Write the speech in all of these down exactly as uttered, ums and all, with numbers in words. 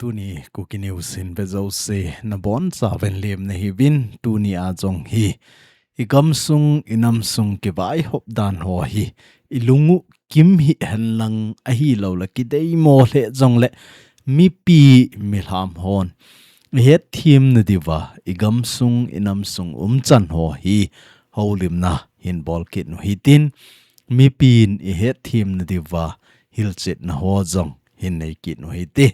Tuni Kuki News hin vejouse nabonchauvin lemna hiuvin, tuni a jong hi igamsung inamsung kivaihop dan ho hi ilung u kim hih henlang, ahilouleh kideimo lheh jongleh mipi milham hon ihetthem nadiuva igamsung inamsung umchan ho hi houlimna hin bol kit u hitin, mipin ihetthem nadiuva hilchetna ho jong hin nei kit u hite.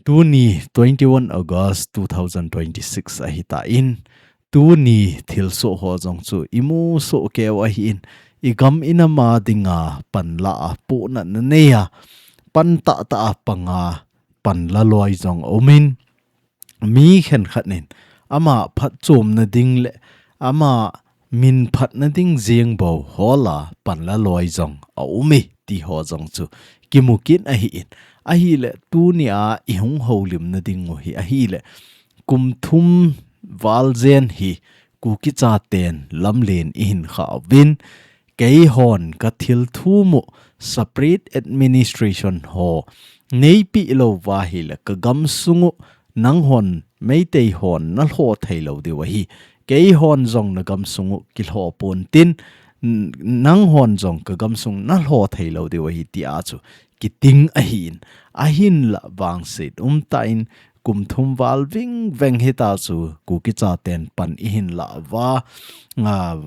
Tuni twenty-one August two thousand twenty-six ahitan, tuni thilsoh ho jong chu imusoh keiu ahin, igam inam a dinga panla a pohnatna nei a, pan tahtah a panga panla loi jong aumin, mi khenkhat in ama phatchomna ding le ama minphatna ding jeng bou hola panla loi jong aume ti ho jong chu kimu kit ahin, ahileh tuni a ihung houlimna ding u hi ahileh kum thum val jen hi Kuki chaten lamlen ihin khah uvin, keihon kathil thum u separate administration ho neipeh louva ahileh kagamsung u nanghon Meitei hon nalho theilou diu ahi. Keihon jong nagamsung u kilho pontin, n-, nanghon jong kagamsung nalho theilou diu ahi tia chu kiting ahin. Ahinlah vangset umtah in kum thum val vingveng hita chu Kuki chaten pan ihin lah uva, a,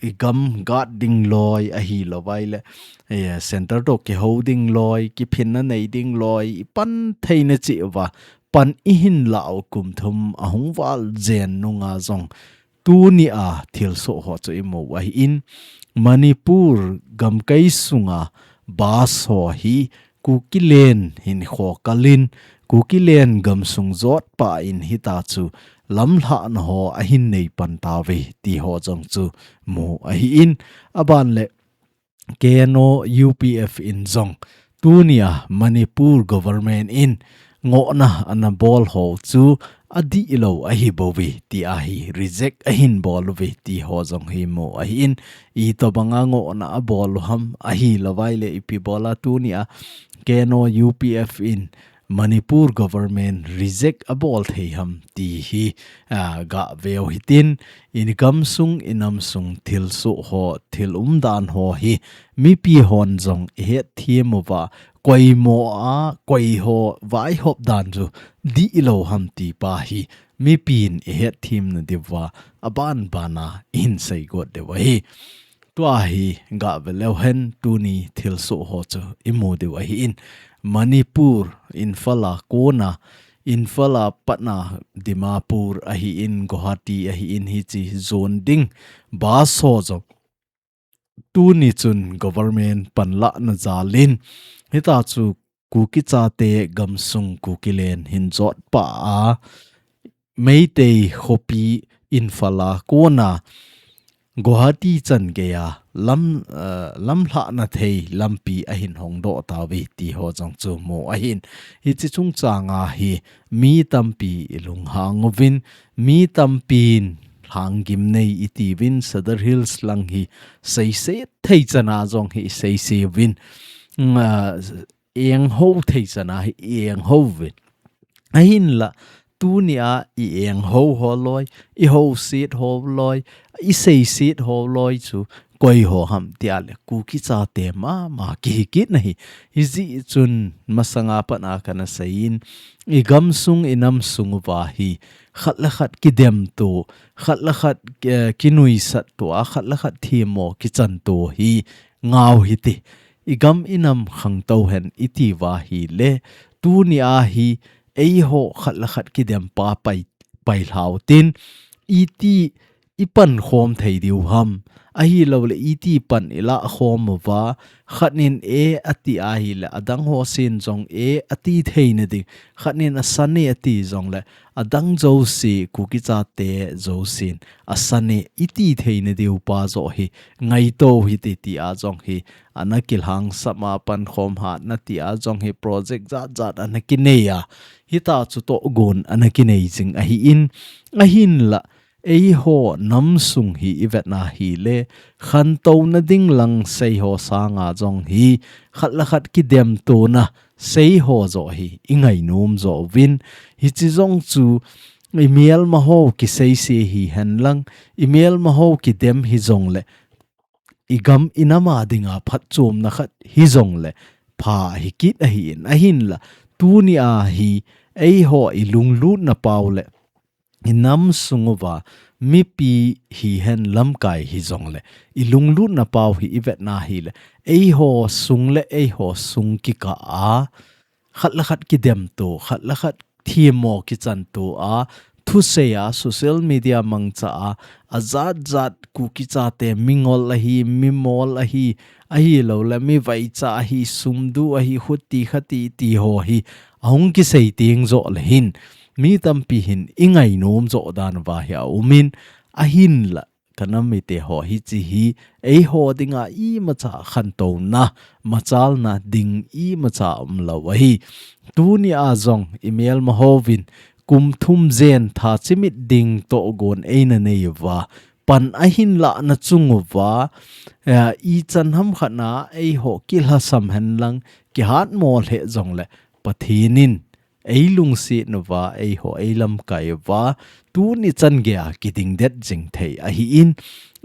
igam guard ding loi ahilouleh, eh, center toh kihou ding loi, kiphinna nei ding loi, ipan theina cheh uva pan ihin lah u kum thum ahung val jen nunga jong tuni a thilsoh ho chu imu u ahin, Manipur gamkai sunga bus ho hi Kukiland hin khokalin, Kukiland gamsung jotpa in hita chu lamlhahna ho ahin nei pan tauve ti ho jong chu mu ahin, aban leh K N O U P F in jong tuni a Manipur government in ngohna ana bol ho chu adihlou ahi bouve tia hi reject ahin bol uve ti ho jong hi mu ahin, itobanga ngohna abol u ham ahilouleh ipi bola tuni a K N O U P F in Manipur government reject abol thei ham ti hi, a, gah veu hitin, igamsung inamsung thilsoh ho, thil umdan ho hi mipi hon jong ihetthem uva, koimo a, koi ho vaihop dan chu dihlou ham ti pa hi mipin ihetthem nadiuva abanbana ihin seigot diu ahi. Tua hi gah ve leu hen tuni thilsoh ho chu imu diu ahin, Manipur, Imphal a kona, Imphal a patna Dimapur ahin, Guwahati ahin hiche jon ding bus ho jong tuni chun government panlahna jalin hita chu Kuki chate gamsung Kukiland hin jotpa a Meitei khopi Imphal a kona Guwahati chan geiya lam, eh, lamlhahna thei lampi ahin hongdoh tauve ti ho jong chu mu ahin. Hiche chungchanga hi mi tampi ilunghang uvin, mi tampin lhanggim nei itiuvin, Sadar Hills lang hi seiset thei chana jong hi seise uvin, mm, ah, engho thei chana hi engho uvin. Ahinlah, tuni a i engho ho loi, i hoset ho loi, i seiset ho loi chu koi ho ham tia leh Kuki chate mama kihi kit na hi. Hijeh chun masanga pat a kana seiyin, igamsung inamsung uva hi khat le khat kidemto, khat le khat, eh, kinuisatto a, khat le khat themmo kichanto hi ngau hite. Igam inam khangtou hen itiuva ahileh, tuni a hi eiho khat le khat kidempa pai, pailhau tin, iti ipankhom thei diu ham, ahilouleh iti pan ilah khom uva, khat in e ati ahileh adang ho sen jong e ati theina ding, khat in asan e ati jongleh adang jouse, Kuki chate jousen asan e iti theina diu pa joh hi ngaito hite tia jong hi ana kilhangsap a, pankhom hatna tia jong hi project jatjat ana kinei a, hita chu tohgon ana kinei jing ahin, ahinlah eiho namsung hi ivet na ahileh, khantouna ding lang sei ho sanga jong hi khat le khat kidemtona sei ho joh hi i ngainom joh uvin, hichi jong chu i melma ho kiseise hihen lang, i melma ho kidem hijongle, i gam i nam a dinga phatchomna khat hijongle, pha hi kit ahin, ahinla, tunia hi, eiho i lunglutna pau le, i nam sung uva, mipi hihen lamkai hijongle, i lunglutna pau hi i vetna hile, eiho sung le eiho sung kikah a, khat le khat kidemto, khat le khat themmo kichanto a, thusei a, social media mangcha a, ajat jat Kuki chate mingol ahi, mimol ahi, ahilou le mivaicha ahi, sumdu ahi, khuti khati ti ho hi, ahung kisei teng joh le hin, mi tampi hin i ngainom joh dan uva hi aumin, ahinla, ka nam mite ho hichi hi, eiho dinga imacha khantouna, machalna ding imacha umlou ahi. Tunia jong i melma hovin, kum thum jen tha chimit ding tohgon eina nei uva, pan ahin lahna chung uva, eh, ichan hamkhat na eiho kilhasam hen lang, kihatmo lheh jongle, Pathen in, ei lungset uva, eiho ei lamkai uva, tuni chan geiya kiding det jing thei ahin,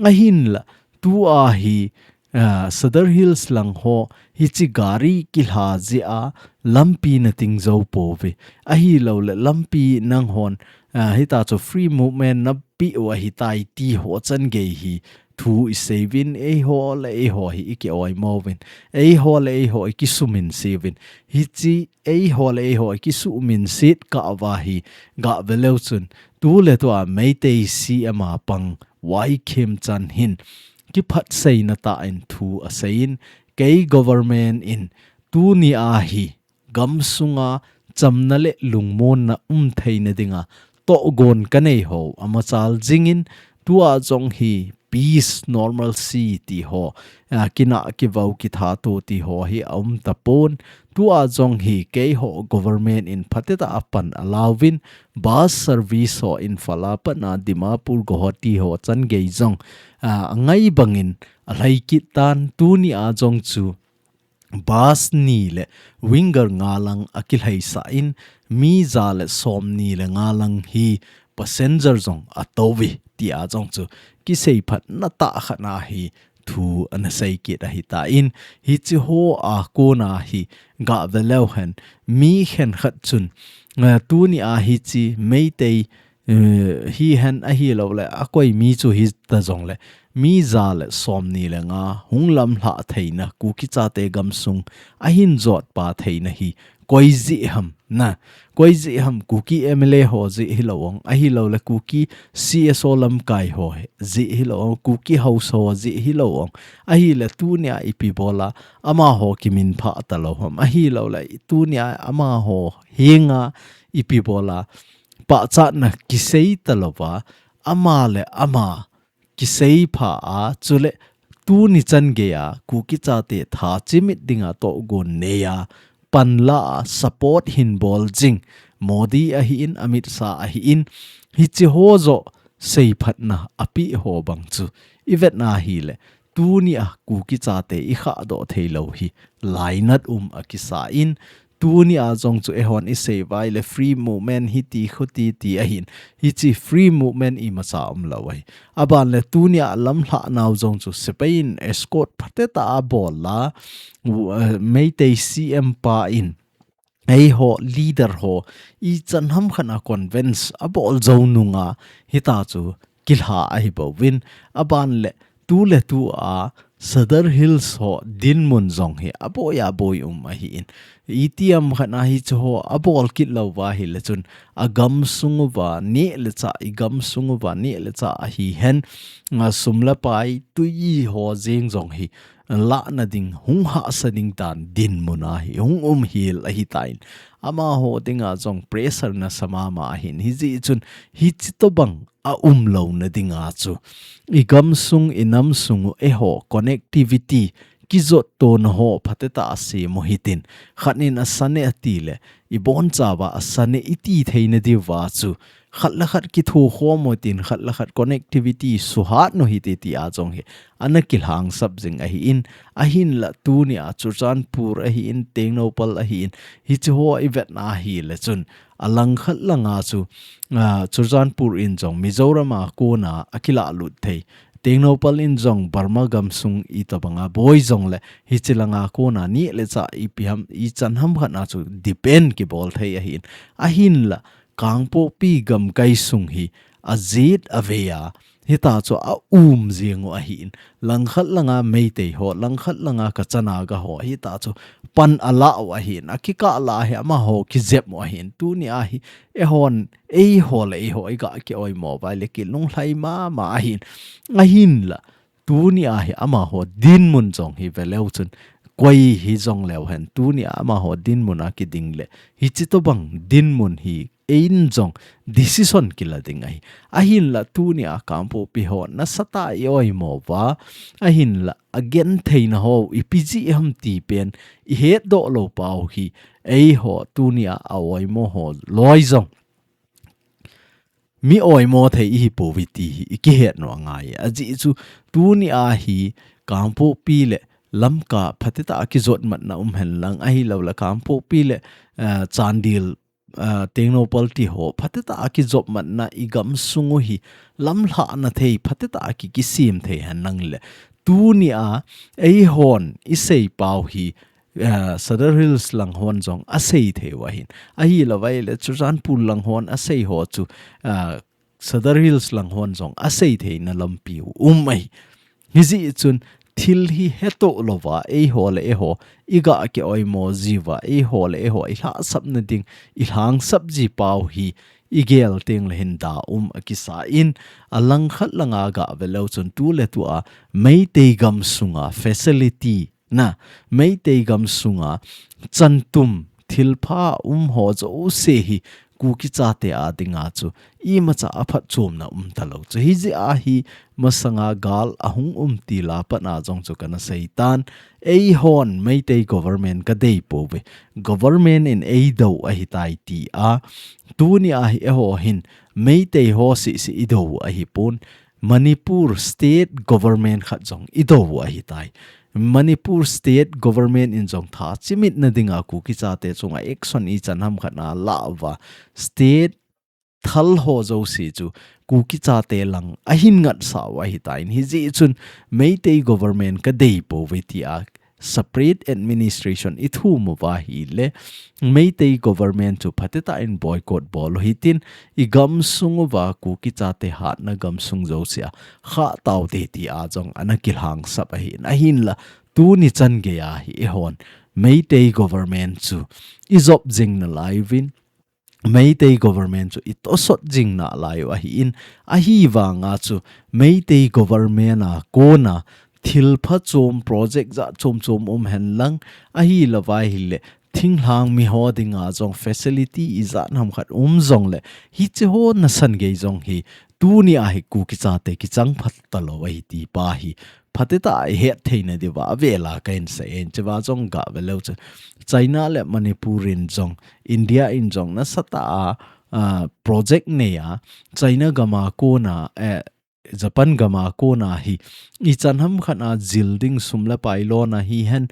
ahinla, tua hi, ah, Sadar Hills lang ho, hichi gari kilha jeh a, lampi na ting jou pouve. Ahilou le, lampi nanghon, ah, hitachu free movement na pe u ahitai ti ho chan gei hi, thu i seiyuvin, eiho le eiho hi i ki-oimo uvin, eiho le eiho i kisuminse uvin, hichi eiho le eiho i kisuminset kah uva hi, gah veleu chun, tu le tua Meitei C M a pang Y Khemchand hin, kiphatseina tah in thu aseiyin, kei government in, tunia hi, gamsunga chamna le lungmonna um theina dinga tohgon ka nei ho amachal jingin, tua jong hi peace, normalcy ti ho, ah, kinah kivou kithato ti ho hi aum tapon, tua jong hi keiho government in phatecha a pan alauvin, bus service ho Imphal a pat a Dimapur, Guwahati ho chan gei jong, ah, angai bangin alhai kit tan, tunia jong chu bus ni le winger nga lang akilhaisah in, mi ja le som ni le nga lang hi passenger jong atouve, tia jong chu kiseiphatna tah khat na hi thu ana sei kit ahitan, hichi ho a kona hi gah veleu hen, mi khenkhat chun, eh, tunia hichi Meitei eh, hihen ahilou le, akoi mi chu hita jongle, mi ja le som ni le nga hung lamlhah theina, Kuki chate gamsung ahin jotpa theina hi koi jeh ham na, koi jeh ham, Kuki M L A ho jeh hilou ong, ahilou le Kuki C S O lamkai ho jeh hilou ong, Kuki House ho jeh hilou ong, ahile tunia ipi bola amaho kiminphah talou ham, ahilou le tunia amaho henga ipi bola pachatna kisei talouva, ama le ama kisei pha a, chule tuni chan geiya Kuki chate tha chimit dinga tohgon neiya panla a support hin bol jing, Modi ahin, Amit Shah ahin, hichi ho joh seiphatna apeh ho bang chu ivet na hile, tunia Kuki chate ikhahdoh theilou hi lainat um akisa in, tunia jong chu eihon isei uva ahile free movement hiti khuti ti ahin, hichi free movement imacha umlou ahi. Aban le tunia lamlhah nau jong chu sepai in escort phatecha abol a, u-, eh, Meitei C M pa in, eiho leader ho ichan hamkhat a convince abol jou nunga hitachu kilha ahi bouvin, aban le tu le tua Sadar Hills ho dinmun jong hi aboi aboi um ahin. Itiham khat a hichu ho abol kit louva ahile chun agamsung uva neh le chah, igamsung uva neh le chah ahihen, a sum le pai tui ho jeng jong hi lahna ding, hung hahsa ding dan dinmun ahi, hung um hel ahitan. Amaho dinga jong pressure nasa mama ahin. Hijeh chun hichi tobang aumlouna dinga chu igamsung, inamsung u eiho connectivity kijot tona ho phatecha asem u hitin. Khat in asa neh atile, ibonchauva asa neh iti theina diuva chu khat le khat kithokhom u tin, khat le khat connectivity suhat u hite tia jong hi ana kilhangsap jing ahin, ahinla tunia Churachandpur ahin, Tengnoupal ahin, hiche ho i vetna ahile chun, alangkhat langa chu, ah, Churachandpur in jong Mizoram a kona akilalut thei, Tengnoupal in jong Burma gamsung itobanga boi jongle, hiche langa kona neh le chah ipi ham, ichan ham khat na chu depend kibol thei ahin, ahinla Kangpokpi gamkai sung hi ajet avei a, hita chu aum jing u ahin, langkhat langa Meitei ho, langkhat langa Kacha Naga ho, hita chu pan ala u ahin, akikah la hi amaho kijep u ahin, tunia hi eihon, eiho le eiho iga kioimo uva ahile kilunglhai mama ahin, ahinla tunia hi amaho dinmun jong hi veleu chun, koi hijong leu hen, tunia amaho dinmun a kiding le, hiche tobang dinmun hi ein jong decision kila ding ahi. Ahinla tunia Kangpokpi ho nasatah a i oimo uva, ahinla agentheina ho ipi jeh ham ti pen ihetdoh lou pau hi, eiho tunia a oimo ho loi jong mi oimo thei ihi pouve ti hi ikihet u angai. Ajeh chu tunia hi Kangpokpi le Lamka phatetah a kijopmatna um henlang, ahilouleh Kangpokpi le, eh, Chandel, eh, Tengnoupal ti ho phatetah a kijopmatna igamsung u hi lamlhahna thei phatetah a ki, kisem thei henlang le, tunia eihon isei pau hi, eh, Sadar Hills lang hon jong asei thei u ahin, ahilou vaile Churachandpur lang hon asei ho chu, eh, Sadar Hills lang hon jong asei theina lampi u um ahi. Hijeh chun thil hi hetoh louva, eiho le eiho iga kioimo jiuva, eiho le eiho ilhahsapna ding, ilhangsap ji pau hi igel tengle hin da um akisa in, alangkhat langa ga veleu chun tuletua Meitei gamsunga facility na, Meitei gamsunga chantum thilpha um ho jouse hi Kuki chate a dinga chu imacha aphatchomna um talou chu. Hijeh a hi masanga gal ahung um til a pat a jong chu kana seitan, eihon Meitei government kadei pouve, government in eidou ahitai tia, tunia hi eiho hin Meitei ho sisi idou ahipon, Manipur state government khat jong idou ahitai. Manipur state government in jong tha chimitna dinga Kuki chate chunga action ichan ham khat na la uva, state thal ho jouse chu Kuki chate lang ahin ngatsah u ahitan, hijeh chun Meitei government kadei pouve tia separate administration ithum uva ahile, Meitei government chu phatetah in boycott bol u hitin, igamsung uva Kuki chate hatna gamsung jousea khah taute tia jong ana kilhangsap ahin, ahinla tuni chan geiya hi eihon Meitei government chu ijop jing nalai uvin, Meitei government chu itosot jing nalai u ahin, ahivanga chu Meitei government a kona thilpha chom project jat chom chom um henlang, ahilou vaile thinglhang mi ho dinga jong facility ijat ham khat um jongle, hiche ho nasan gei jong hi tunia hi Kuki chate kichang phat talou ahi ti pa hi phatetah a ihet theina diuva avela kahin seiyin, chua jong ga veleu chu China le Manipur in jong, India in jong nasatah a, ah, project neiya, China gam a kona, eh, Japan gam a kona hi ichan ham khat a jil ding sum le pai lona hihen,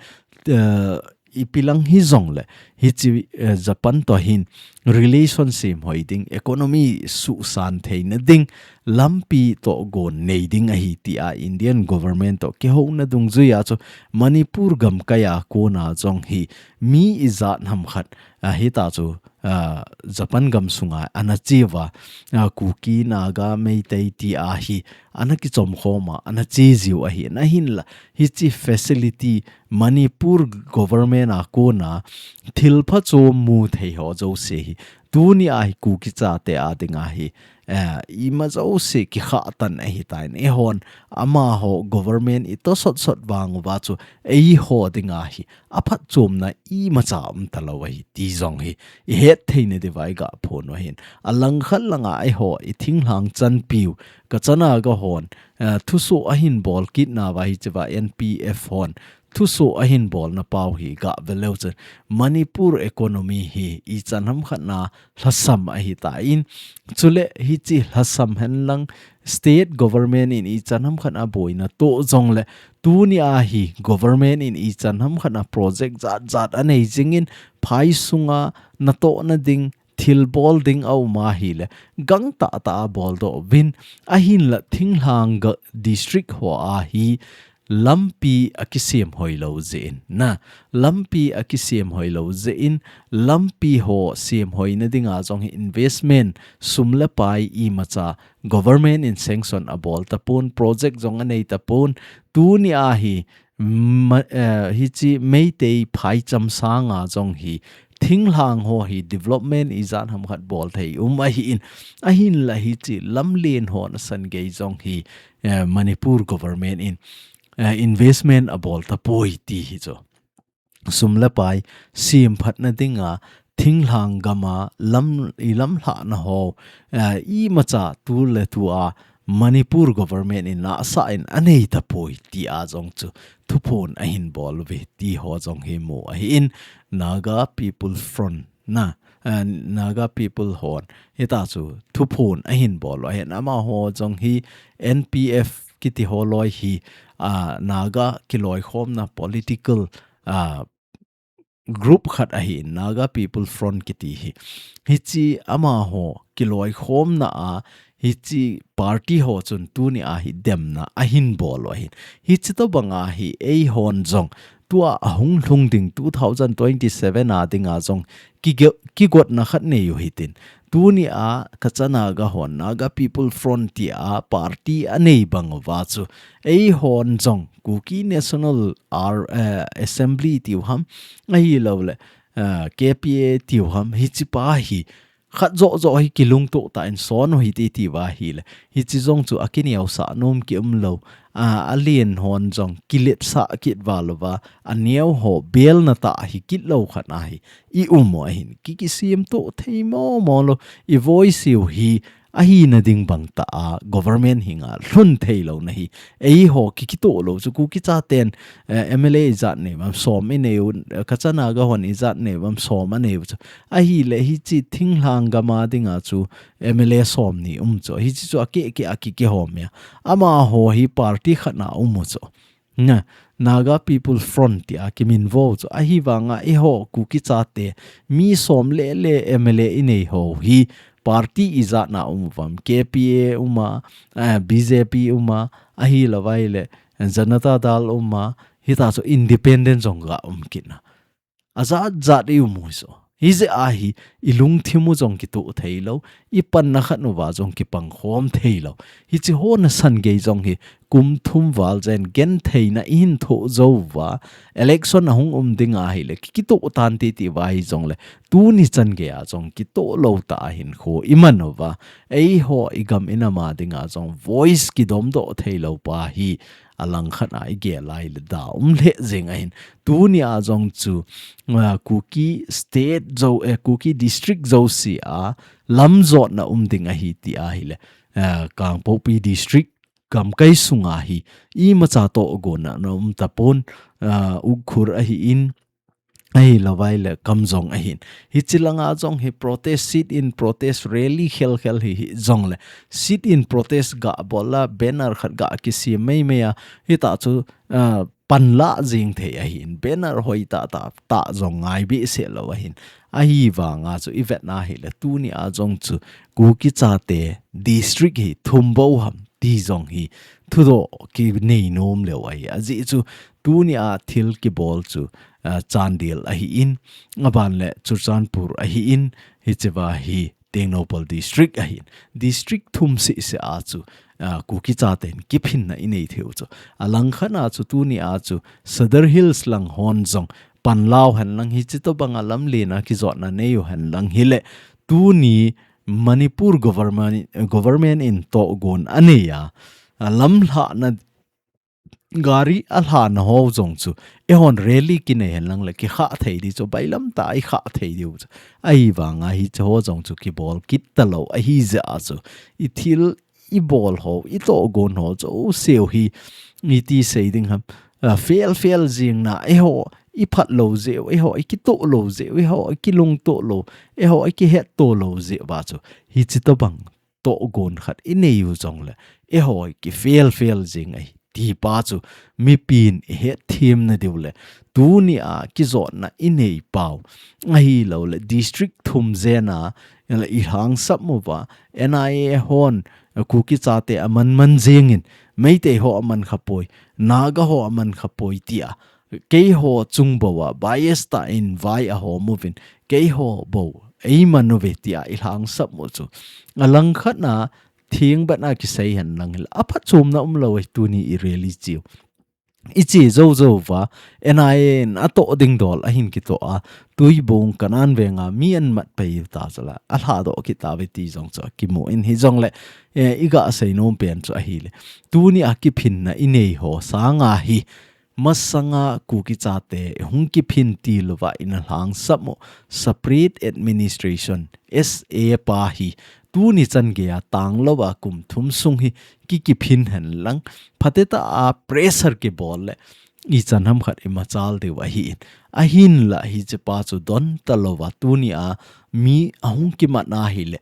eh, ipi lang hijongle, hiche, eh, Japan to hin relation semhoi ding, economy suhsan theina ding lampi togon nei ding ahi tia Indian government to kihouna dungjuia chu Manipur gamkai a kona jong hi mi ijat ham khat, ah, hita chu, ah, Japan gamsunga ana che uva, ah, Kuki, Naga, Meitei tia hi ana kichom khoma ana che jiu ahin, ahinla hiche facility Manipur government a kona thilpha chom mu thei ho jouse hi tunia hi Kuki chate a dinga hi, eh, ima jouse kikhah tan ahitan, eihon amaho government itosot sot vang uva chu eiho dinga hi aphatchomna imacha um talou ahi ti jong hi ihet theina diuva iga phon u ahin. Alangkhat langa eiho ithinglhang chanpiu Kacha Naga hon, eh, thusoh ahin bol kit nauva hichea N P F hon thuso ahin bolna pau hi gah ve leu chun Manipur economy hi ichan hamkhat na lhasam ahitan, chule hiche lhasam henlang state government in ichan hamkhat a boina toh jongle, tuni a hi government in ichan hamkhat a project jat jat anei jingin, phai sunga natohna ding, thil bol ding a um ahile, gangtah tah a boldoh uvin, ahinla thinglhang ga district ho a hi lampi akisem hoilou jeh in, na, lampi akisem hoilou jeh in, lampi ho sem hoina dinga jong hi investment, sum le pai imacha government in sanction abol tapon, project jong anei tapon, tuni a hi, ma-, eh, hiche Meitei phaicham sanga jong hi, thinglhang ho hi development ijat hamkhat bol thei um ahin, ahinla hiche lamlen ho nasan gei jong hi, eh, Manipur government in, eh, investment abol tapoi ti hi chu. Sum le pai sem phatna dinga thinglhang gama lam, ilamlhahna ho, eh, imacha tu le tu a Manipur government in nahsah in anei tapoi ti a jong chu thuphon ahin bol uve ti ho jong hi mu ahin, Naga People Front na, eh, Naga People hon hita chu thuphon ahin bol u ahin, amaho jong hi N P F kiti ho loi hi, ah, Naga kiloikhomna political, ah, group khat ahin, Naga People Front kiti hi. Hiche amaho kiloikhomna a, hiche party ho chun tuni a hi demna ahin bol u ahin. Hiche tobanga hi eihon jong tua ahung lhung ding two thousand twenty-seven a dinga jong kige-, kigotna khat nei u hitin. Tuni a Kacha Naga hon Naga People Front tia party anei bang uva chu, eihon jong Kuki National R, eh, Assembly tiu ham, ahilouleh, eh, K P A tiu ham, hiche pa hi khat joh joh hi kilungtoh tah in son u hite tiu ahile, hiche jong chu akineosah nom ki umlou, a, alen hon jong kiletsah kit val uva, aneo ho belna tah hi kit lou khat ahi, i um u ahin, ki, kisemtoh thei momo lou, i voice u hi, ahina ding bang tah a, government henga lhun thei louna hi, eiho ki, kitoh lou chu, Kuki chaten, eh, M L A ijat nei uvem, som inei u, eh, Kacha Naga hon ijat nei uvem, som anei u chu. Ahile hiche thinglhang gama dinga chu M L A somni um chu. Hiche chu akeh keh a ki, kihom e. Amaho hi party khat na um u chu. Na, Naga People Front tia kiminvo u chu. Ahivanga eiho Kuki chate mi som le le M L A inei ho hi party ijat na um uvem, K P A um a, eh, B J P um a, ahilouva ahile Janata Dal um a, hita chu independent jong ga um kit na. Ajat jat i um u hi chu. Hijeh a hi i lungthim u jong kitoh thei lou, i panna khat uva jong kipang khom thei lou. Hiche ho nasan gei jong hi kum thum val jen gentheina i hin thoh jou uva, election ahung um ding ahile, ki, kitoh tante ti uva hijongle, tuni chan gei a jong kitoh lou tah a hinkho i man uva, eiho i gam i nam a dinga jong voice kidomdoh thei lou pa hi, alangkhat a i gel a ahile da um lheh jeng ahin. Tuni a jong chu, ah, Kuki State jo, eh, Kuki District jouse a lamjotna um ding ahi ti ahile, ah, Kangpokpi District gamkai sunga hi imacha tohgon na um tapon, ah, Ukhrul ahin, ahilouva ahile Kamjong ahin. Hiche langa jong hi protest, sit-in protest, rally khel khel hi, hijongle sit-in protest ga bol a, banner khat ga kisem mei mei a, hita chu, ah, panla jeng thei ahin, banner hoi tah tah, tah jong ngai behseh lou ahin. Ahivanga chu i vet na ahile, tuni a jong chu Kuki chate district hi thum bou ham ti jong hi thudoh kinei nom leu ahi. Ajeh chu tuni a thil kibol chu, ah, Chandel ahin, aban le Churachandpur ahin, hichea hi Tengnoupal District ahin. District thum seh seh a chu, ah, Kuki chaten kiphinna i nei thei u chu. Alangkhat a chu tuni a chu Sadar Hills lang hon jong panla u henlang, hiche tobanga lamlen a kijotna nei u henlang hile, tuni Manipur government, government in tohgon anei a, a lamlhahna gari alhahna ho jong chu, eihon rally kinei henlang le, kikhah thei di chu, bailam tah a i khah thei diu chu. Ahivanga hiche ho jong chu kibol kit talou ahijeh a chu, i thil i bol ho, i tohgon ho jouse u hi, iti sei ding ham, a, fel fel jing na, eiho i phat lou jeh u, eiho i kitoh lou jeh u, eiho i kilungtoh lou, eiho i kihetto lou jeh uva chu, hichi tobang tohgon khat i nei u jongle, eiho i kifel fel jing ahi, ti pa chu mipin i hetthem na diu le, tuni a kijotna i nei pau, ahilou le, district thum jen a, le i lhangsap uva, N I A hon, Kuki chate aman man jingin, Meitei ho aman khapoi, Naga ho aman khapoi tia, keiho chung bou a, bias tah in vai ahom uvin, keiho bou, eiman uve tia i lhangsap u chu. Alangkhat na, thing bat na kisei hen lang hile, aphatchomna umlou ahi tuni i rally chiu. I chi jou jou uva, N I A in atoh ding dol ahin kitoh a, Tuibong Kanan venga mi amat pai u ta chu la, alhadoh kit tauve ti jong chu akimu in hijongle, eh, i gasei nom pen chu ahile. Tuni a kiphinna i nei ho sanga hi, masanga Kuki chate hung kiphin til uva i na lhangsap u separate administration, S A pa hi, tuni chan gei a tanglou a kum thum sung hi ki kiphin hen lang, phatetah a pressure kibol le, ichan ham khat i machal diu ahi in. Ahinla hichi pa chu don talou va tuni a mi ahung kimat na hile,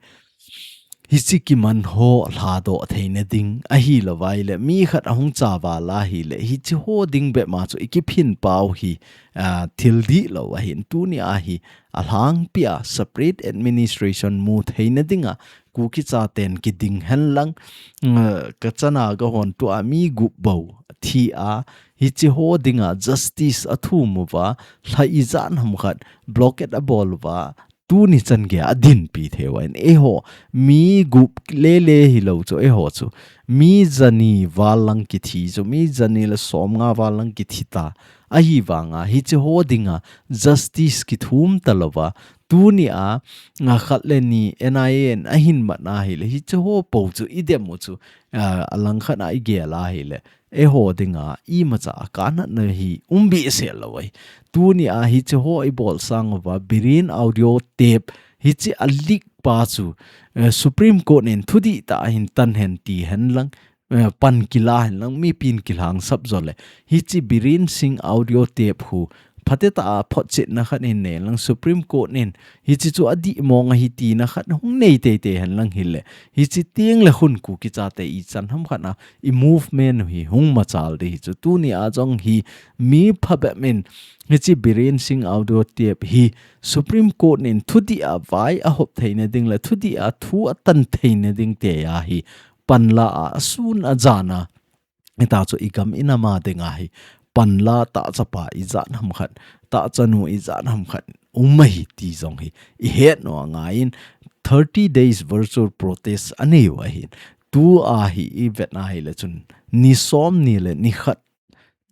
hichi kiman ho lhadoh theina ding ahilou vai le, mi khat ahung cha val ahile, hichi ho ding bep ma chu i kiphin pau hi, a, thil dihlou ahin. Tuni a hi, alhangpi a separate administration mu theina dinga, Kuki chaten kiding hen lang, mm, ka chana ka hon tua mi gup bou thi a, hichi ho dinga justice athum uva, lha ijat ham khat, blockade abol uva, tuni chan gei a adinpi thei uva in eiho, mi gup lele hilou chu eiho chu, mi jani val lang kithi chu, mi jani le somnga val lang kithi ta, ahivanga, hichi ho dinga justice kithum talou va, tuni a, nga khat le ni N I A in ahin mat na hile, hichi ho pou chu i dem u chu, a, alangkhat na i gel ahile, eiho dinga imacha a kanatna hi um behseh lou ahi. Tuni a hichi ho i bol sang uva, Biren audio tape, hichi a leak pa chu, eh, Supreme Court in thudih tah a hin tan hen ti hen lang, eh, pan kila hen lang, mipin kilhangsap jo le. Hichi Biren Singh audio tape hu, phatetah a photchetna khat hin nei lang, Supreme Court in hichi chu adih mong ahi tina khat hung nei teitei hen lang hile, hichi teng le khun Kuki chate ichan ham khat na i movement u hi hung machal ding hi chu. Tuni a jong hi mi phabep in hichi Biren Singh audio tape hi Supreme Court in thudih a vai ahop theina ding le thudih a thu atan theina ding tia hi panla a, asun ajan a, hita chu i gam i nam a dinga hi panla tahchapa ijat ham khat, tahchanu ijat ham khat um ahi ti jong hi i het nom angaiyin, thirty days virtual protest anei u ahin. Tua hi i vet na hile chun ni som ni le ni khat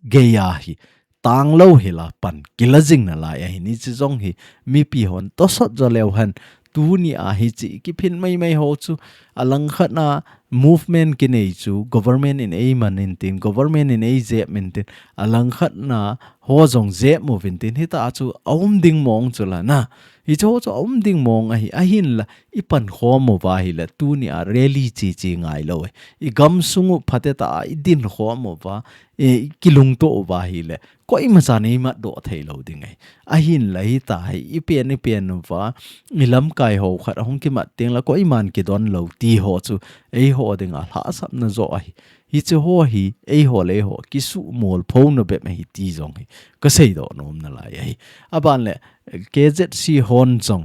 gei a hi tanglou hila pan kila jing nalai ahin, hichi jong hi mipi hon tosot jo leu hen. Tuni a hichi kiphin maimai ho chu, alangkhat na movement kinei chu government in eiman intin, government in eijep intin, alangkhat na ho jong jep uvin tin, hita chu aum ding mong chu la na. Hichi ho chu aum ding mong ahi, ahinla i pankhom uva hile, tuni a rally chi chi ngailou e. I gamsung u phatetah a i dinkhom uva, i kilungtoh uva hile, koima chan eimat doh theilou ding ahi. Ahinla hita hi, i pen i pen uva, i lamkai ho khat ahung kimat teng la, koiman kidon lou ti ho chu, eiho dinga lhahsamna jo ahi. Hichi ho hi, eiho le eiho, kisuhmol phona bep ahi ti jong hi, ka seidoh nom nalai ahi. Aban le, K Z C hon jong,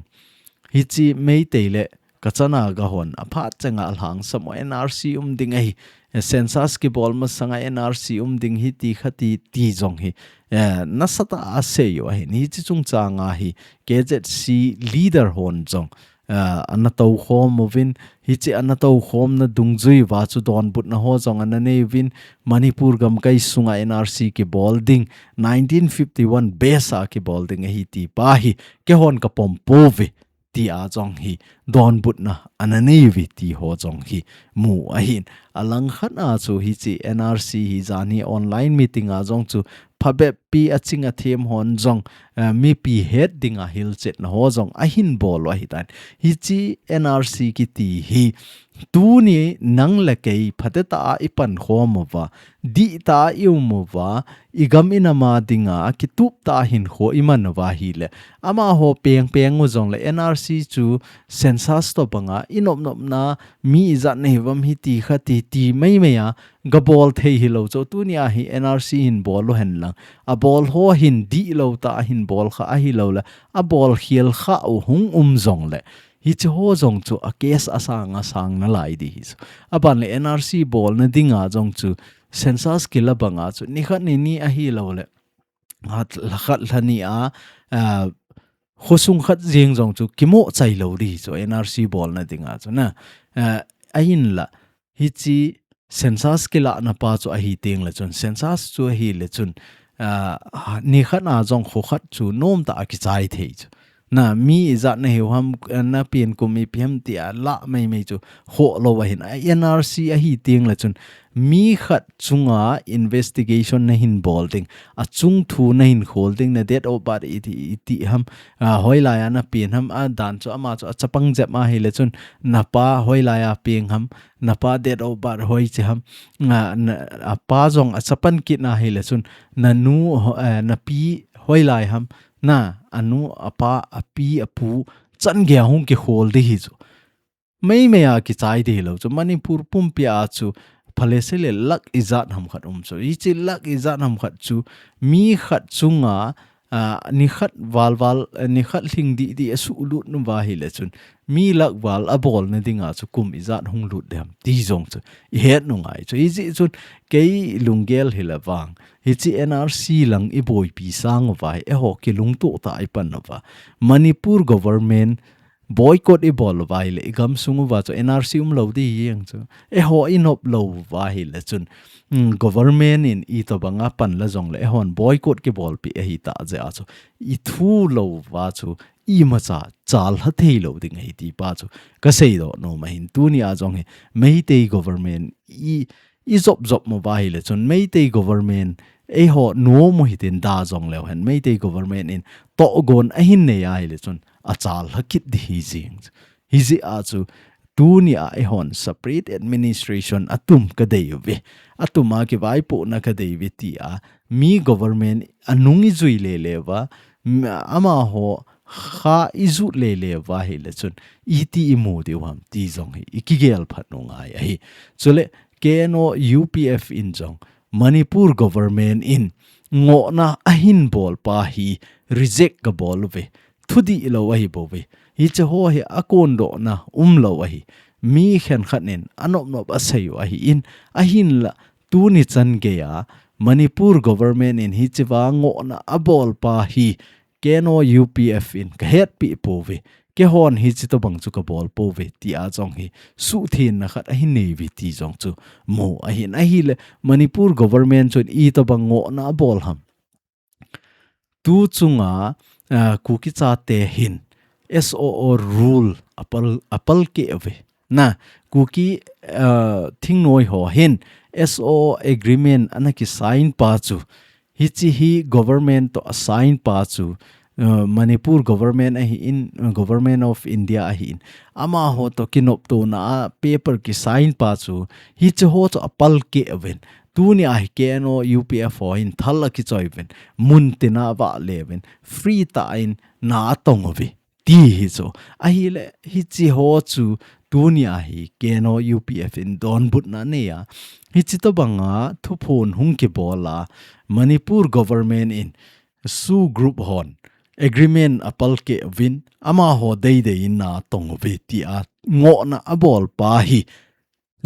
hichi Meitei le, ka chana ka hon, aphat chenga alhangsap u N R C um ding ahi, eh, census kibol masanga N R C um ding hi ti kha ti, ti jong hi, eh, nasatah a asei u ahin. Hichi chungchang a hi, K Z C leader hon jong, ah, ana toukhom uvin, hichi ana toukhomna dungjui uva chu donbutna ho jong ana nei uvin, Manipur gamkai sunga N R C kibol ding, nineteen fifty-one base a kibol ding ahi ti pa hi, keihon ka pom pouve, tia jong hi, donbutna ana nei uve ti ho jong hi, mu ahin. Alangkhat a chu hichi N R C hi jan hi online meeting a jong chu, phabep pi aching athem hon jong, eh, mipi het dinga hilchetna ho jong ahin bol u ahitan. Hichi N R C kiti hi tuni nang le kei phatetah a i pankhom uva, dihtah a i um uva, i gam i nam a dinga kitup tah a hinkho i man uva ahile, amaho pengpeng u jongle N R C chu census tobanga i nopnopna mi ijat nahiuvam hiti khati ti meimei a gabol thei hilou chu. Tunia hi N R C hin bol u henlang, abol ho hin dihlou tah a hin bol kha ahilouleh, abol khel kha u hung um jongle, hiche ho jong chu a case asang asang nalai ding hi chu. Aban le N R C bolna dinga jong chu census kila banga chu nikhat nini ahilouleh, lhakhat lhani a, a, khosung khat jeng jong chu kimoh chai lou ding hi chu N R C bolna dinga chu na. A, ahinla, hiche census kilahna pa chu ahi tengle chun, census chu ahile chun, a, nikhat a jong khokhat chu nomtah a kichai thei chu. Na, mi ijat nahiu ham, na pen kum ipi ham tia lah meimei chu khoh lou ahin. A, N R C ahi tengle chun, mi khat chunga investigation nahin bol ding, achung thu nahin khol ding, na date of birth iti, iti ham, a, hoilai a na pen ham, adan chu ama chu achapang jep ahile chun, na pa hoilai a peng ham, na pa date of birth hoiche ham, a, na, apa jong achapan kit ahile chun, na nu, ho-, eh, na pi hoilai ham, na, anu, apa, api, apu, changei a hung kikhol ding hi chu. Meimei a kichai ding hilou chu. Manipur pumpi a chu phalese le lakh ijat ham khat um chu. Hiche lakh ijat ham khat chu mi khat chunga, a, nikhat val val, a, nikhat lhing didi asuhlut uva ahile chun, mi lakh val abolna dinga chu kum ijat hung lut dem ti jong chu ihet u ngai chu. Hijeh chun kei lunggel hile vang, hiche N R C lang iboipi sang uva hi, eiho kilungtoh tah a ipan uva, Manipur government boycott ibol uva ahile, igam sung uva chu N R C umlou ding hi jeng chu. Eiho inop lou uva ahile chun, mm, government in itobanga pan la jongle, eihon boycott kibolpi ahitah jeh a chu, ithu lou uva chu, imacha chal lha thei lou ding ahi ti pa chu kasei doh nom ahin. Tunia jong hi Meitei government i, ijop jop mo uva ahile chun, Meitei government eiho nom u hitin da jong leu hen, Meitei government in tohgon ahin nei ahile chun, achal lha kit ding hi jeng. Hijeh a chu, tunia eihon separate administration atum kadei uve, atum a kivaipohna kadei uve tia mi government anung ijui lele uva, m-, amaho kha ijut lele uva ahile chun, iti imu diu ham ti jong hi ikigel phat u ngai ahi. Chule K N O U P F in jong Manipur government in ngohna ahin bol pa hi reject kabol uve. Thudih lou ahi bouve. Hiche ho hi akondohna umlou ahi. Mi khenkhat in anop nop asei u ahin, ahinla tuni changei a Manipur government in hichea ngohna abol pa hi K N O U P F in kahetpi pouve. Keihon hiche tobang chu kabol pouve, tia jong hi suhthenna khat ahin nei uve ti jong chu mu ahin. Ahile Manipur government chun itobang ngohna abol ham. Tu chunga, ah, Kuki chate hin S O O rule apal, apal keh uve. Na, Kuki, ah, thingnoi ho hin S O O agreement ana kisign pa chu, hiche hi government toh asign pa chu, uh, Manipur government ahin, uh, Government of India ahin, amaho toh kinoptona a paper kisign pa chu, hiche ho chu apal keh uvin. Tunia hi K N O U P F ho hin thal akichoi uvin, mun tina avah le uvin, free tah in na atong uve ti hi chu. Ahile, hiche ho chu tunia hi K N O U P F in donbutna anei a, hiche tobanga thuphon hung kibol a, Manipur government in SoO group hon agreement apal keh uvin, amaho deidei in na atong uve tia ngohna abol pa hi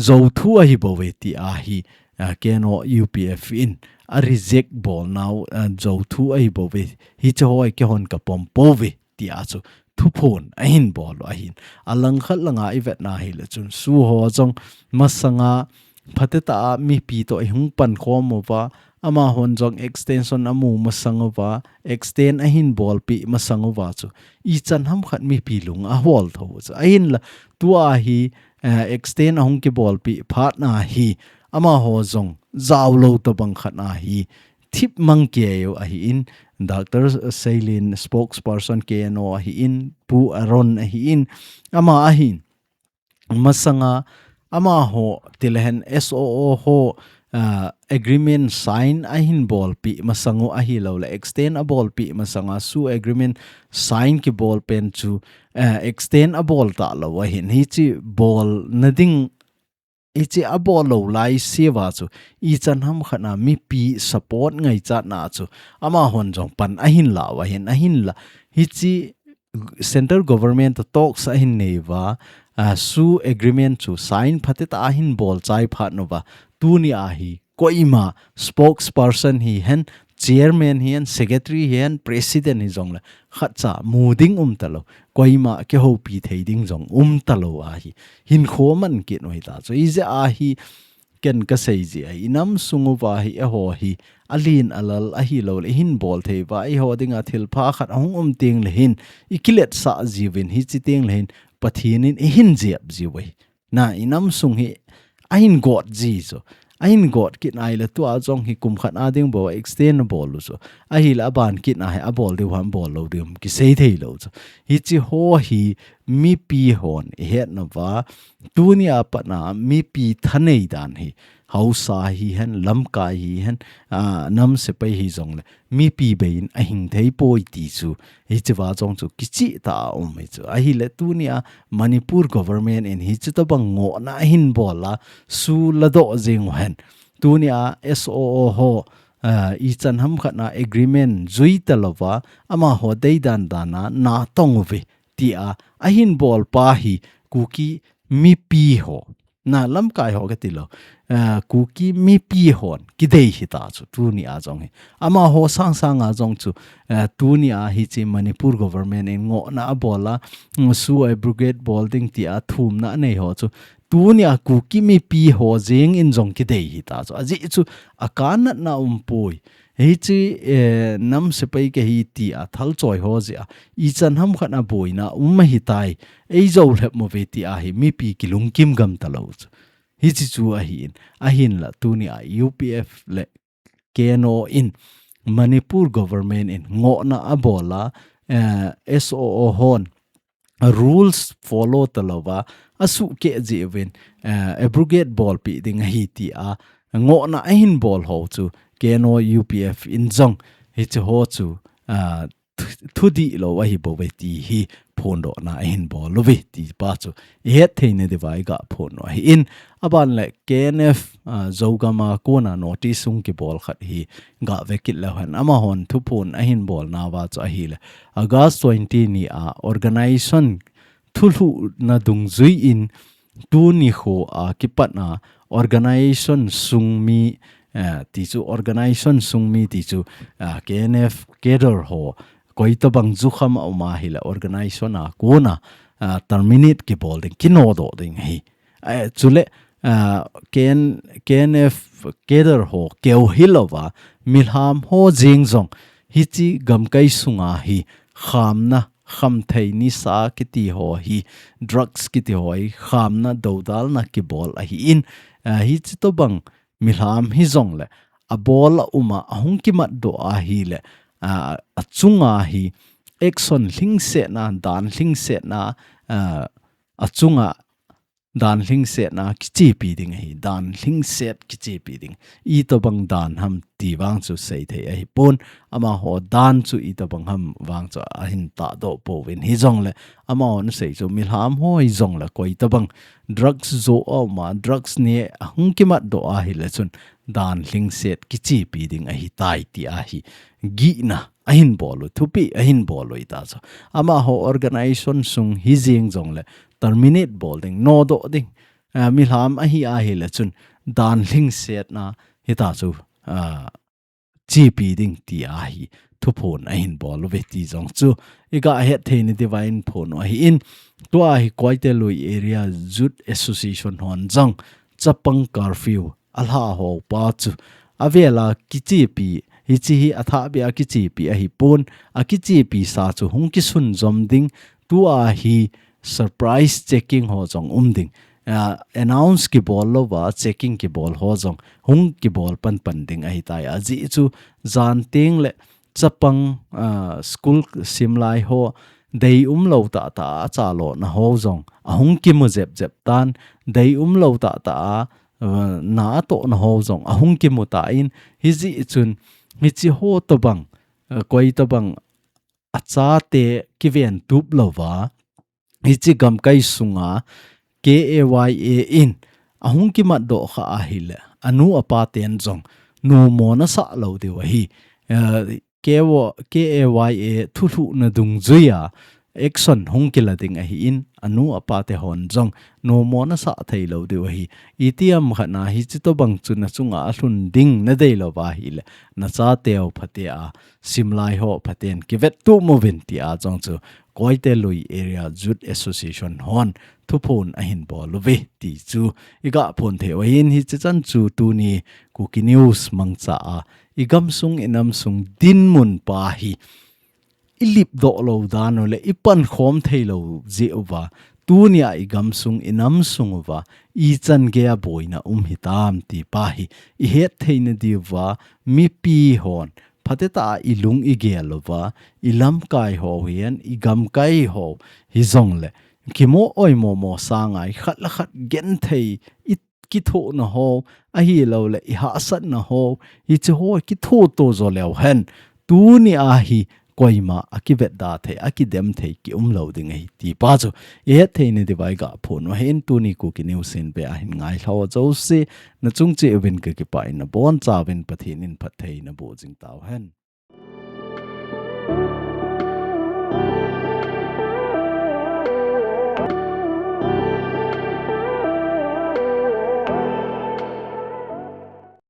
jou thu ahi bouve tia hi, ah, K N O U P F in a reject bolnau, ah, jou thu ahi bouve. Hiche ho hi keihon kapom pouve tia chu thuphon ahin bol u ahin. Alangkhat langa ivetna hile chun SoO ho jong masanga phatetah a mipi toh ihung pankhom uva, amahon jong extension amu masang uva, extend ahin bolpi masang uva chu ichan ham khat mipi lung ahol tho u chu. Ahinla tua hi, eh, extend ahung kibolpi phatna hi amaho jong jaolou tobang khat na hi thip mang kei u ahin, Doctor Seilin, spokesperson K N O ahin, Pu Aaron ahin, ama ahin masanga amaho tilehen S O O ho, ah, agreement sign ahin bolpi masang u ahilou le extend abolpi masanga SoO agreement sign kibol pen chu, ah, extend abol talou ahin hichi bolna ding hichi abol lou lai siva chu ichan ham khat na mipi support ngaichat na chu amahon jong pan ahin lau ahin ahin la hichi central government to talks ahin neiva, ah, SoO agreement chu sign phatea ahin bol chai phat nuva tuni ahi koima spokesperson hihen chairman hihen secretary hihen president hijongle khatcha mu ding um talou koima kihoupi thei ding jong um talou ahi hinkho man kit u hita chu ijeh ahi ken kasei ji ahi inam sung uva hi eiho hi alen alal ahilou le ihin bol thei uva eiho dinga thilpha khat ahung um teng le hin ikiletsah jiuvin hichi teng le hin Pathen in eihin jep jiu ahi. Na inam sung hi ahin got ji chu. Ahin got kit nai le tua jong hi kum khat a ding bou extend abol u chu. Ahile aban kit na hi abol diu ham bol lou diu ham kisei thei lou chu. Hichi ho hi mipi hon ihet nauva. Tuni a pat na mipi thanei dan hi. Haosa hihen, lamkai hihen, ah, nam sepai hijongle. Mipi beiyin ahing thei poi ti chu. Hichiva jong chu kichih tah a um hi chu. Ahile tuni a Manipur government in hichi tobang ngohna ahin bol a SoO ladoh jing u hen. Tuni a SoO ho, ah, ichan ham khat na agreement jui talouva amaho deidan dan a natong uve tia ahin bol pa hi Kuki mipi ho. Na lamkai ho kati lou. Ah, Kuki mipi hon kidei hita chu tuni a jong hi. Amaho sangsang a jong chu, ah, tuni a hichi Manipur government in ngohna abol a, mm, SoO abrogate bol ding tia thumna anei ho chu. Tuni a Kuki mipi ho jeng in jong kidei hita chu. Ajeh chu akanatna um poi. Hichi, eh, nam sepai kahi tia thalchoi ho jeh a. Ichan ham khat na boina um ahitai. Eijou lhep mo ve tia hi mipi kilungkim gam talou chu. Hichi chu ahin. Ahinla tuni a UPF le KNO in Manipur government in ngohna abol a, eh, SoO hon rules follow talouva asuhkeh jeh uvin, eh, abrogate bolpi ding ahi tia ngohna ahin bol ho chu KNO UPF in jong hichi ho chu, ah, thu-, thudihlou ahi bouve ti hi phondohna ahin bol uve ti pa chu ihet theina diuva iga phon u ahin aban le KNF, ah, Zogam a kona notice hung kibol khat hi ga ve kit leu hen amahon thuphon ahin bol nauva chu ahile August twenty ni a organization thulhuhna dungjui in tuni kho a kipat a organization sung mi, eh, ti chu organization sung mi ti chu, ah, KNF cadre ho koi tobang jukham a um ahile organization a kona, ah, terminate kibol ding kinodoh ding hi. Eh, chule, ah, KN, KNF cadre ho keu hilouva milham ho jeng jong hichi gamkai sunga hi khamna khamthei nisa kiti ho hi drugs kiti ho hi khamna dodalna kibol ahin, ah, hichi tobang milham hijongle abol a um a ahung kimatdoh ahile, ah, achunga hi action lhingsetna dan lhingsetna, ah, achunga dan lhingsetna kichepi ding ahi, dan lhingset kichepi ding. Itobang dan ham ti vang chu seithei ahipon, amaho dan chu itobang ham vang chu ahin tahdoh pouvin hijongle, amahon asei chu milham ho hijongle koi tobang drugs jo a um a, drugs neh a hung kimatdoh ahile chun dan lhingset kichepi ding ahitai ti ahi. Gihna ahin bol u, thupeh ahin bol u hita chu. Amaho organization sung hijeng jongle terminate bol ding, nodoh ding. Ah, milham ahi ahile chun dan lhingsetna hita chu, ah, chepi ding ti ahi thuphon ahin bol uve ti jong chu iga het theina diuva ihin phon u ahin tua hi Koite Lui Area Youth Association hon jong chapang curfew alha ho pa chu avela kichepi hichi hi athahbeh a kichepi ahipon akichepi sa chu hung kisunjom ding tua hi surprise checking ho jong um ding. Ah, announce kibol louva checking kibol ho jong hung kibol panpan ding ahitai. Ajeh chu jan teng le chapang, ah, school simlai ho dei umlou tahtah a achalona ho jong ahung kimu jepjep tan, dei umlou tahtah a, uh, na atohna ho jong ahung kimu tan, hijeh chun hiche ho tobang, uh, koi tobang achate kiventup louva, hiche gamkai sunga K A Y A in ahung kimatdoh kha ahile, anu apa ten jong nomo nasah lou diu ahi. Eh, K A Y A thulhuhna dungjuia action hung kila ding ahin, anu apa te hon jong nomo nasah thei lou diu ahi. Itiham khat na hiche tobang chu nachunga alhun ding nadei louva ahile, nachateu phatea simlai ho phaten kivettup uvin tia jong chu Koite Lui Area Youth Association hon thuphon ahin bol uve ti chu iga phon thei u ahin, hiche chan chu tuni Kuki News mangcha a igamsung inamsung dinmun pa hi ilipdoh lou dan u le ipankhom thei lou jeh uva, tunia igamsung inamsung uva ichan geiya boina um hitam ti pa hi ihet theina diuva, mipi hon phatetah a ilung igel uva, ilamkai ho hihen, igamkai ho hijongle kimo oimo mo sanga ikhat le khat genthei, ikithohna ho, ahilouleh ihahsatna ho, hiche ho kithoto jo leu hen, tunia hi koima akivetda thei, akidem thei kium lou ding ahi ti pa chu ihet theina diuva iga phon u ahin, tuni Kuki News in be ahin ngailhah jouse nachung cheh uvin kakipah in, nabonchauvin Pathen in phatthei naboh jing tauhen.